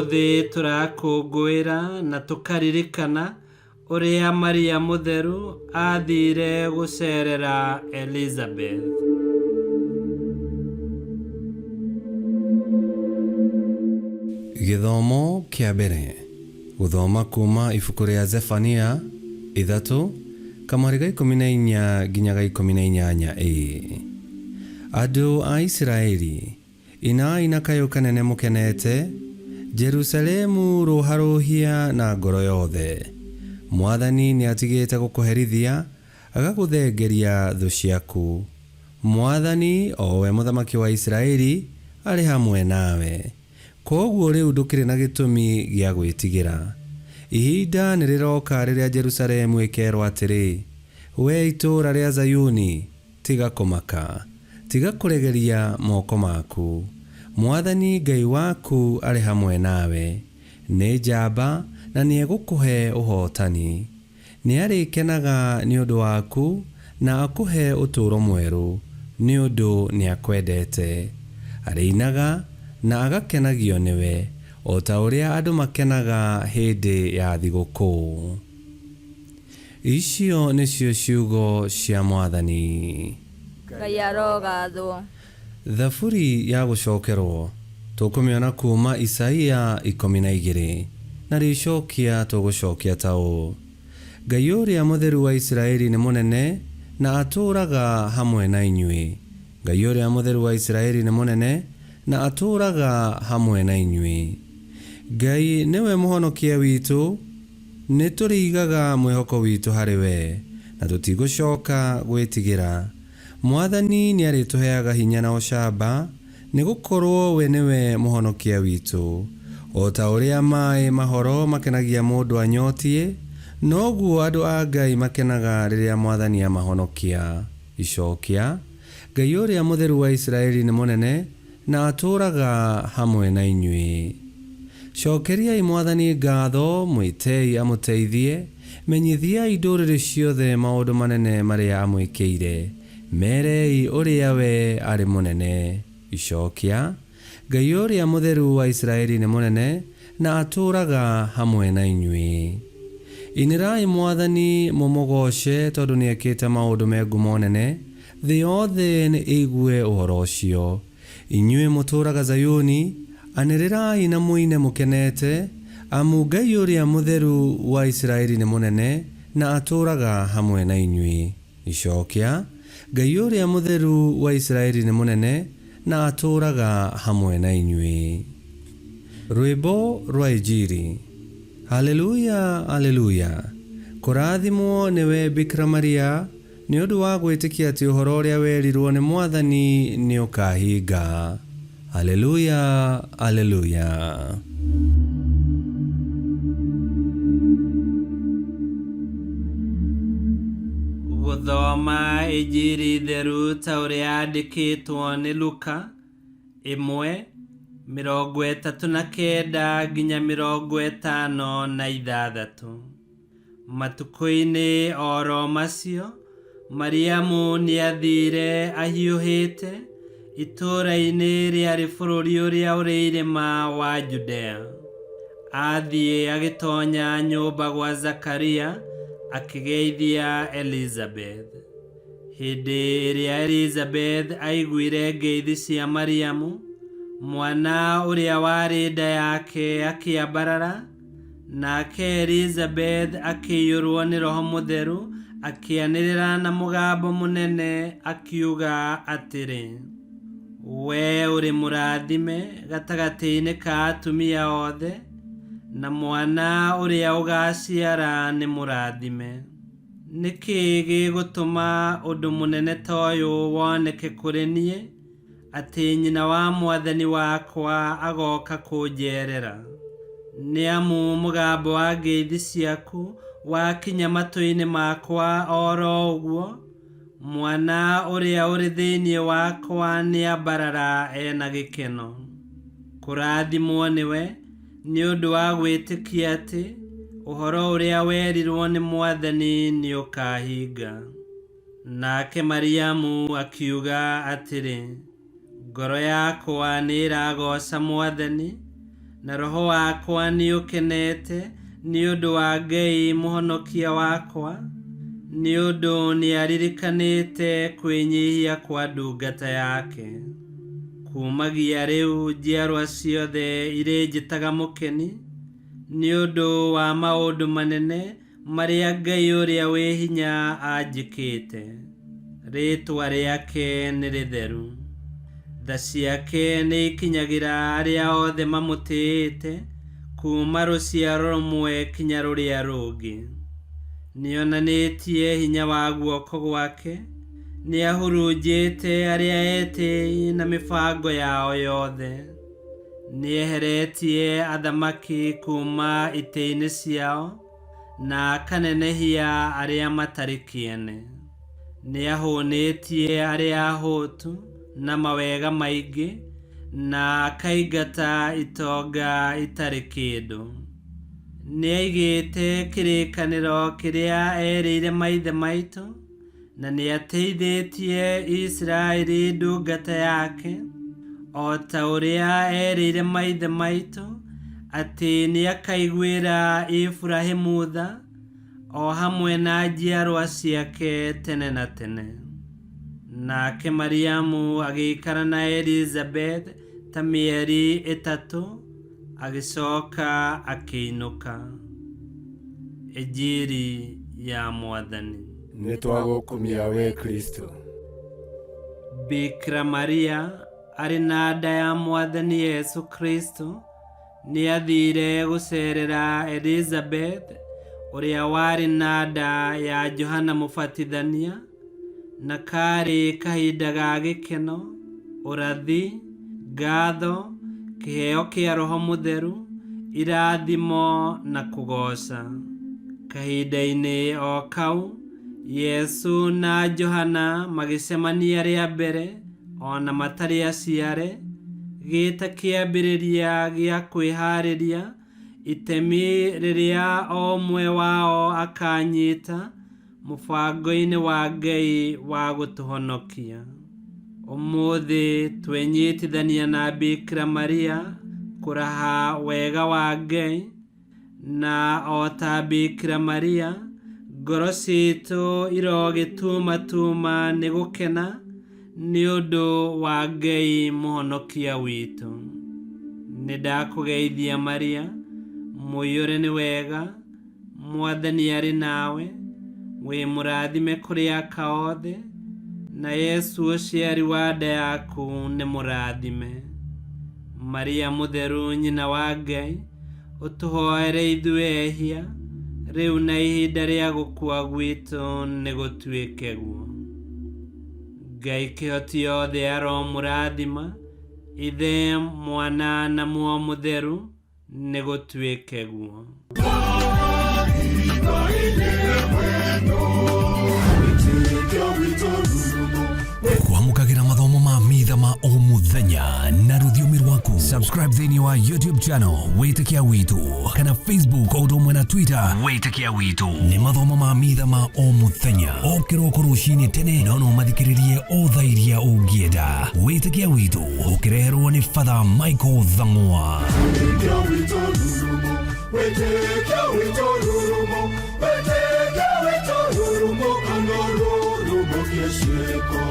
Ũmũthĩ tũrakũngũĩra na tũkaririkana ũrĩa Maria Mũtheru aathire gũceerera Elizabeth. Gĩthomo kĩa mbere Gũthoma kuuma ibuku rĩa Zefania 3, kamũhari ga 14 nginya ga 18 a. Andũ a Isiraeli, inai na kayũ kanene mũkenete, Jerusalemu rũharũhia na ngoro yothe. Mwathani nĩatigĩte gũkũherithia, agagũthengeria thũ ciaku. Mwathani, o we Mũthamaki wa Isiraeli, arĩ hamwe nawe. Kwoguo rĩu ndũkĩrĩ na gĩtũmi gĩa gwĩtigĩra. Ihinda nĩrĩrooka rĩrĩa Jerusalemu ĩkeerwo atĩrĩ, Wee itũũra rĩa Zayuni, tiga kũmaka, tiga kũregeria mooko maaku. Mwathani Ngai waku arĩ hamwe nawe, nĩ njamba na nĩegũkũhe ũhootani. Nĩarĩkenaga nĩ ũndũ waku na akũhe ũtũũro mwerũ, nĩ ũndũ nĩakwendeete. Arĩinaga na agakenagio nĩwe, o ta ũrĩa andũ makenaga hĩndĩ ya thigũkũ. Icio nĩcio ciugo cia Mwathani. Ngai arogathwo. Thaburi ya gũcokerwo tũkũmĩona kuuma Isaia 12, na rĩcokia tũgũcokia ta ũũ, Ngai ũrĩa Mũtheru wa Isiraeli nĩ mũnene, na atũũraga hamwe na inyuĩ. Ngai ũrĩa Mũtheru wa Isiraeli nĩ mũnene, na atũũraga hamwe na inyuĩ. Ngai nĩwe Mũhonokia witũ, nĩtũrĩigaga mwĩhoko witũ harĩ we, na tũtigũcoka gwĩtigĩra. Mwathani nĩarĩtũheaga hinya na ũcamba, nĩgũkorwo we nĩwe Mũhonokia witũ. O ta ũrĩa maaĩ mahoro makenagia mũndũ anyotiĩ, noguo andũ a Ngai makenaga rĩrĩa Mwathani amahonokia. Icokia, Ngai ũrĩa Mũtheru wa Isiraeli nĩ mũnene, na atũũraga hamwe na inyuĩ. Cokeriai Mwathani ngatho, mwĩtei amũteithie, menyithiai ndũrĩrĩ ciothe maũndũ manene marĩa amwĩkĩire, merei ũrĩa we arĩ mũnene. Icokia, Ngai ũrĩa Mũtheru wa Isiraeli nĩ mũnene, na atũũraga hamwe na inyuĩ. Inĩrai Mwathani mũmũgooce, tondũ nĩekĩte maũndũ me ngumo nene, thĩ yothe nĩ ĩigue ũhoro ũcio. Inyuĩ mũtũũraga Zayuni, anĩrĩrai na mũine mũkenete, amu Ngai ũrĩa Mũtheru wa Isiraeli nĩ mũnene, na atũũraga hamwe na inyuĩ. Icokia, Ngai ũrĩa Mũtheru wa Isiraeli nĩ mũnene, na atũũraga hamwe na inyuĩ. Rwĩmbo rwa Injiri. Haleluya, Aleluya! Kũrathimwo nĩwe Bikira Maria, nĩ ũndũ wa gwĩtĩkia atĩ ũhoro ũrĩa werirwo nĩ Mwathani nĩũkahinga. Aleluya, Aleluya! Gũthoma Injiri theru ta ũrĩa yandĩkĩtwo nĩ Luka 1:39 nginya 56. Matukũ-inĩ o ro macio, Mariamu nĩathiire ahiũhĩte itũũra-inĩ rĩarĩ bũrũri ũrĩa ũrĩ irĩma wa Judea. Athiĩ agĩtonya nyũmba gwa Zakaria akĩgeithia Elizabeth. Hĩndĩ ĩrĩa Elizabeth aiguire ngeithi cia Mariamu, mwana ũrĩa warĩ nda yake akĩambarara, Nake Elizabeth akĩiyũrwo nĩ Roho Mũtheru, akĩanĩrĩra na mũgambo mũnene akiuga atĩrĩ, Wee ũrĩ mũrathime gatagatĩ-inĩ ka atumia othe, na mwana ũrĩa ũgaaciara nĩ mũrathime. Nĩ kĩĩ gĩgũtũma ũndũ mũnene ta ũyũ woneke kũrĩ niĩ? Atĩ nyina wa Mwathani wakwa agooka kũnjeerera? Nĩ amu mũgambo wa ngeithi ciaku wakinya matũ-inĩ makwa o ro ũguo, mwana ũrĩa ũrĩ thĩinĩ wakwa nĩambarara e na gĩkeno. Kũrathimwo nĩwe nĩ ũndũ wa gwĩtĩkia atĩ ũhoro ũrĩa werirwo nĩ Mwathani nĩũkahinga. Nake Mariamu akiuga atĩrĩ, Ngoro yakwa nĩĩragooca Mwathani, Na roho wakwa nĩũkenete nĩ ũndũ wa Ngai mũhonokia wakwa, nĩ ũndũ nĩaririkanĩte kwĩnyihia kwa ndungata yake. Kumagia rĩu njiarwa ciothe irĩnjĩtaga mũkeni, nĩ ũndũ wa maũndũ manene marĩa Ngai ũrĩa wĩ hinya anjĩkĩte. Rĩĩtwa rĩake nĩ rĩtheru. Tha ciake nĩikinyagĩra arĩa othe mamũtĩĩte, kuuma rũciaro rũmwe kinya rũrĩa rũngĩ. Nĩonanĩtie hinya wa guoko gwake, nĩahurunjĩte arĩa etĩĩi na mĩbango yao yothe. Nĩeheretie athamaki kuuma itĩ-inĩ ciao, na akanenehia arĩa matarĩ kĩene. Nĩahũnĩtie arĩa ahũtu na mawega maingĩ, na akaingata itonga itarĩ kĩndũ. Nĩaigĩte kĩrĩkanĩro kĩrĩa erĩire maithe maitũ, na nĩateithĩtie Isiraeli ndungata yake, o ta ũrĩa erĩire maithe maitũ, atĩ nĩakaiguĩra Iburahĩmu tha, o hamwe na njiarwa ciake tene na tene. Nake Mariamu agĩikara na Elizabeth ta mĩeri 3, agĩcoka akĩinũka. Injiri ya Mwathani. Nĩtwagũkumia we Kristo. Bikira Maria arĩ na nda ya Mwathani Yesu Kristo nĩathire gũcerera Elizabeth ũrĩa warĩ na nda ya Johana Mũbatithania, na karĩ kahinda ga gĩkeno, ũrathi, ngatho, kĩheo kĩa Roho Mũtheru, irathimo na kũgooca. Kahinda-inĩ o kau, Yesu na Johana magĩcemania rĩa mbere ona matarĩ aciare, gĩta kĩambĩrĩria gĩa kwĩharĩria itemi rĩrĩa o ũmwe wao akanyita mũbango-inĩ wa Ngai wa gũtũhonokia. Ũmũthĩ twenyitithania na Bikira Maria kũraha wega wa Ngai, na o ta Bikira Maria ngoro citũ irogĩtumatuma nĩ gũkena nĩ ũndũ wa Ngai mũhonokia witũ. Nĩndakũgeithia Maria, mũiyũre nĩ wega, Mwathani arĩ nawe, wĩ mũrathime kũrĩ aka othe, na Yesu ũciari wa nda yaku nĩ mũrathime. Maria mũtheru nyina wa Ngai, ũtũhoere ithuĩ ehia, rĩu na ihinda rĩa gũkua gwitũ nĩ gũtuĩke guo. Ngai kĩhoti yothe aromũrathima, Ithe, Mwana na Muoyo Mũtheru, nĩ gũtuĩke guo. Kwamũkagĩra mathomo ma mitha ma o mũthenya na rũthiomi rwaku. Subscribe thĩinĩ wa YouTube channel Wĩtĩkia Witũ kana Facebook o ũndũ ũmwe na Twitter Wĩtĩkia Witũ. Nĩ mathomo ma mitha ma o mũthenya o kĩroko rũcinĩ tene, no no mathikĩrĩrie o thaa iria ũngĩenda. Wĩtĩkia Witũ ũkĩreherwo nĩ Father Michael Thang'wa. Wĩtĩkia witũ rurumo, wĩtĩkia witũ rurumo, wĩtĩkia witũ rurumo, kana rurumo kĩciĩko.